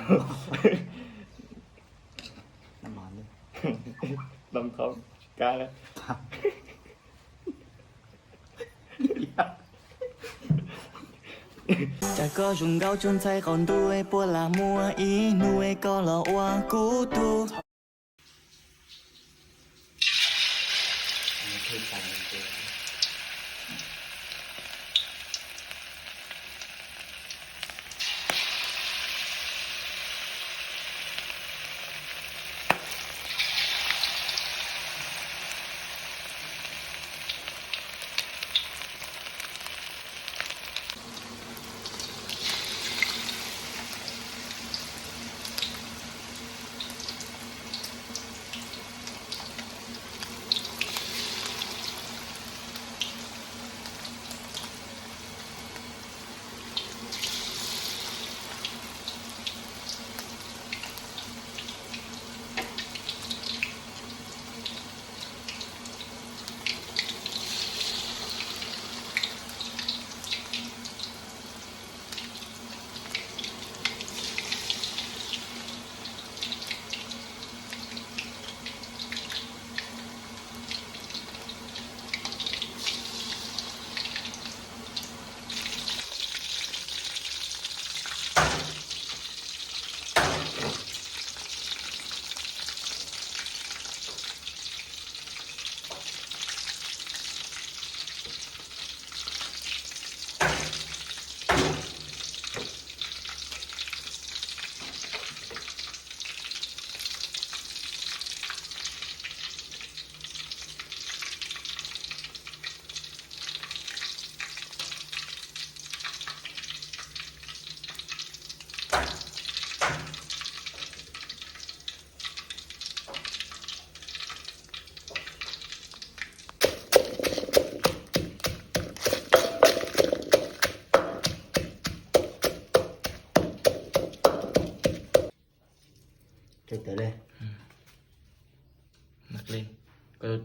Tau qhov kab na. Cas koj zoo nkauj tsuas ntxhais qaum ntuj, puas lam muaj ib hnub koj los ua kuv tug.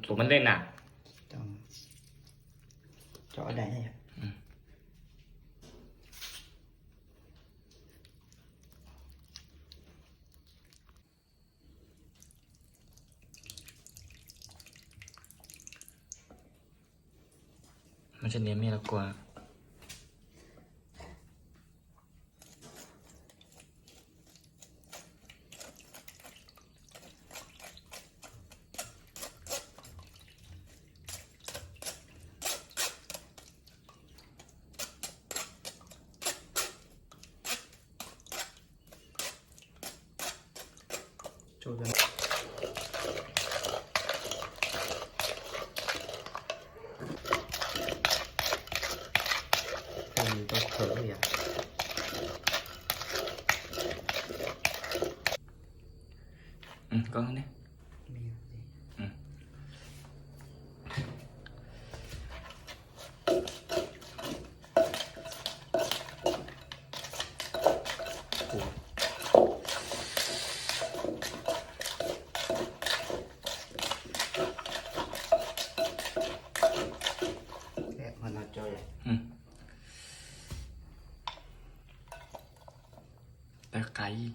Tus mab ntej na. Mas tsis niam me los kua. Tawv qais.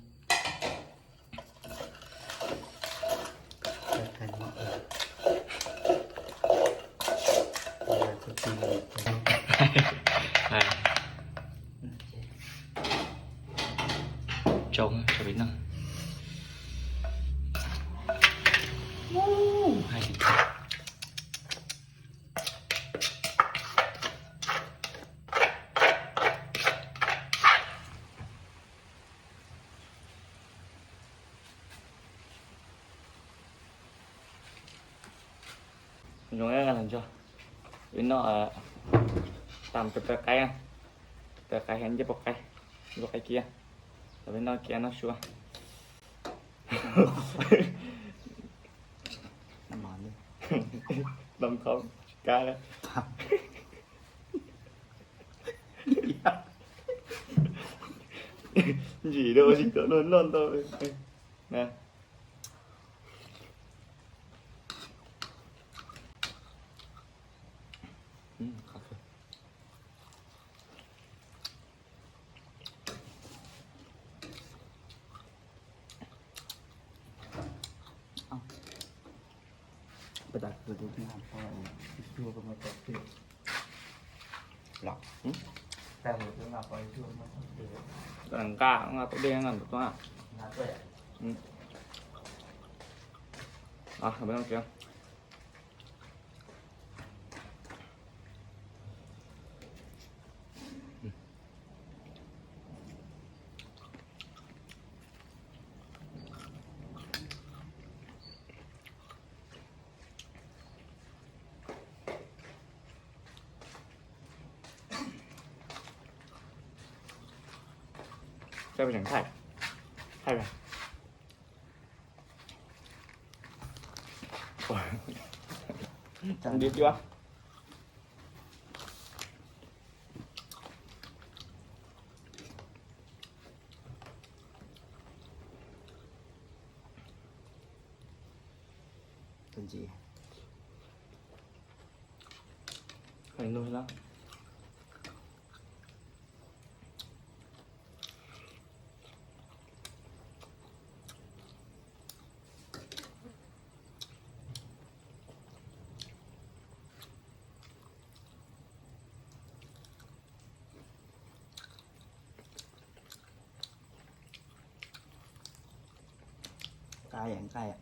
Tsoo, tsoo peb noj. Zoo los ntsog, peb noj tas cov tawv qaib, tawv qaib heev, ncej puas qaib, ncej puas qaib kiag, los peb noj kiag noj sua. Tau qhov kab na. Ntsim rau tsis tau noj ntau na. Nqa nqa tau dej nqa ntawm tuaj. Saib pes tseem thaij, thaij. Ntxiv cuab. Ntxiv. Hais nug na. Nqaij, nqaij.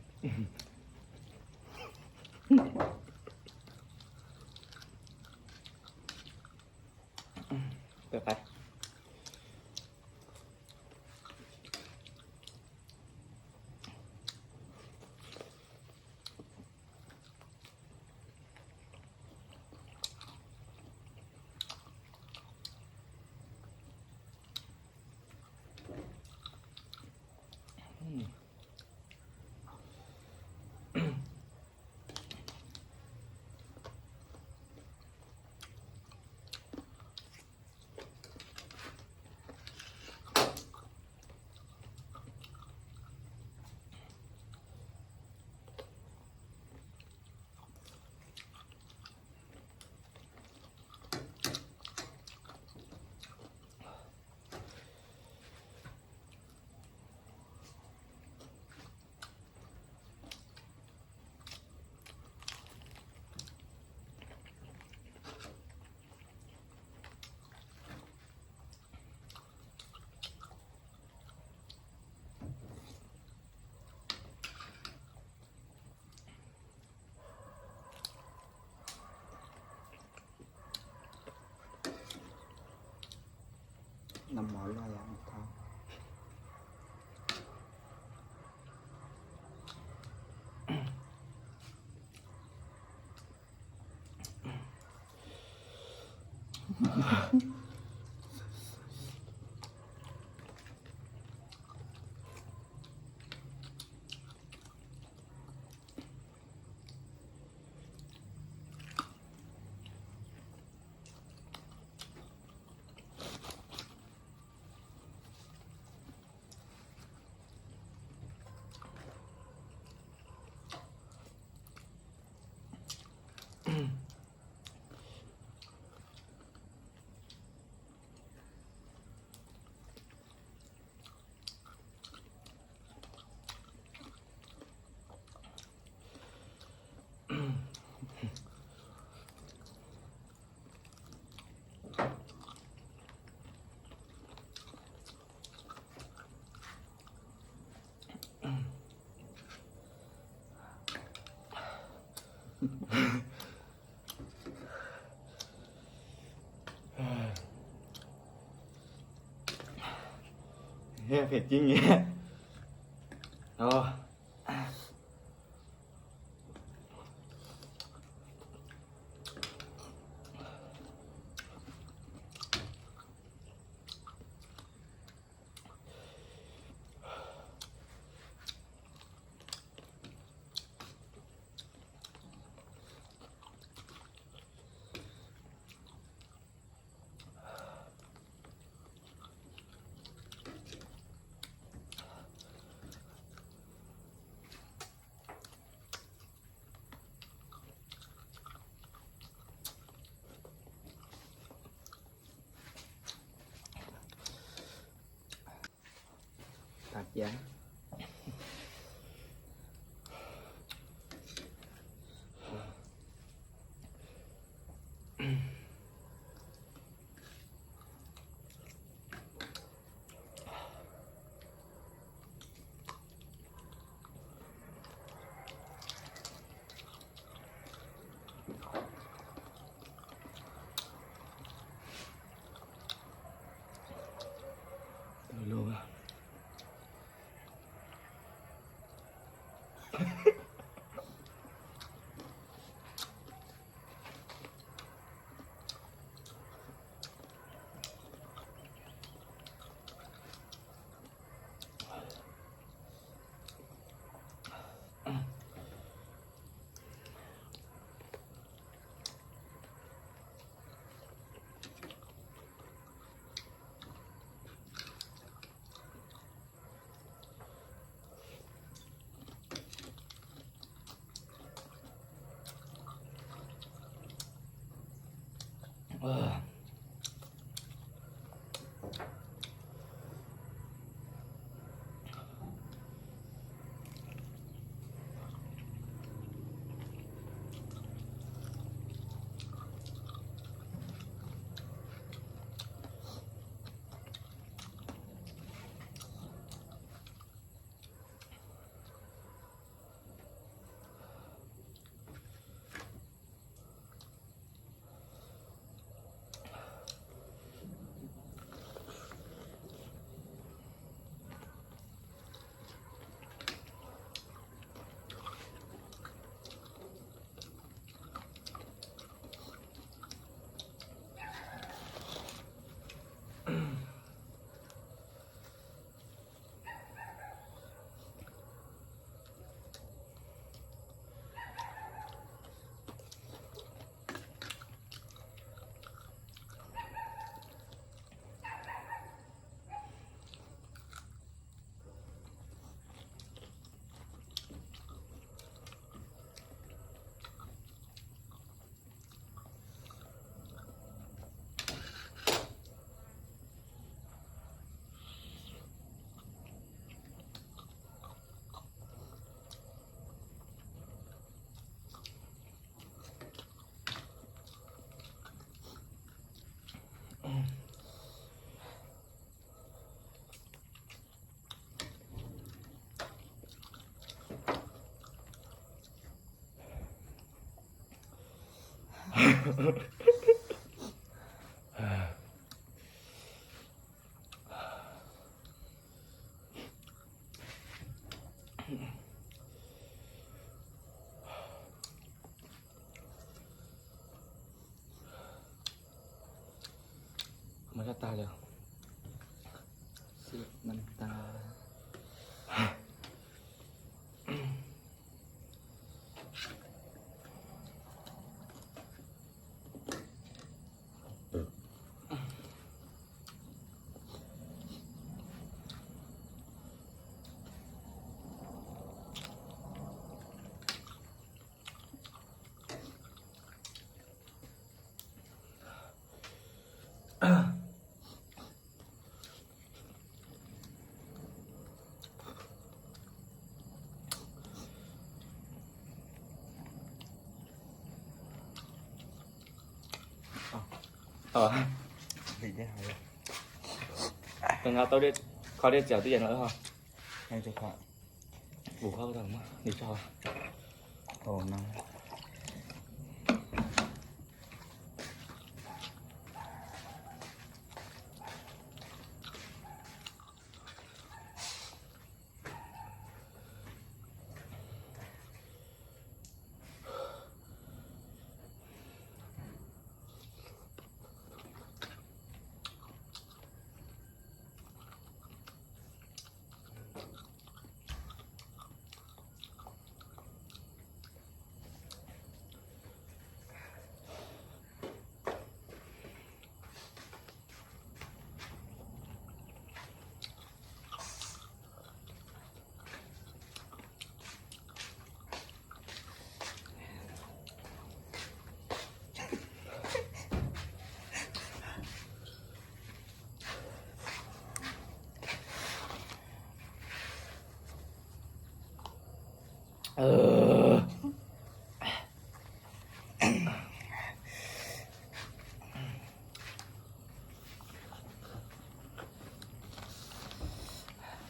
Noj mov loj yom, thov. Phem cib nyiam. Tag cia. Mas sab tag li. Xi măng tag. Tau, tau, kho dej txiav twb yeej lawm ho. Ua kho tau mas nws tso.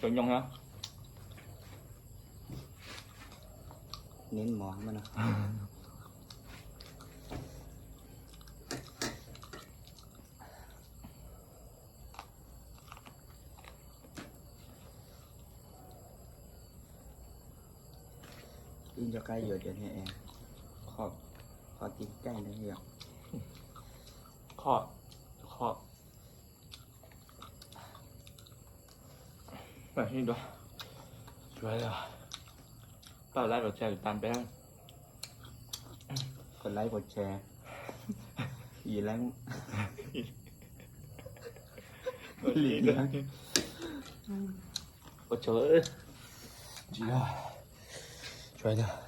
Cov nyoos na. Nến món mà nó. Pin cho cay dữ vậy nè em. Khó, khó tìm cay nữa nhỉ? Khó, khó. Chuav, chuav, tau lái vào xe tám bé. Còn lái vào xe. Gì lái. Lì lắm. Ôi trời ơi. Chị ơi. Chuav dah.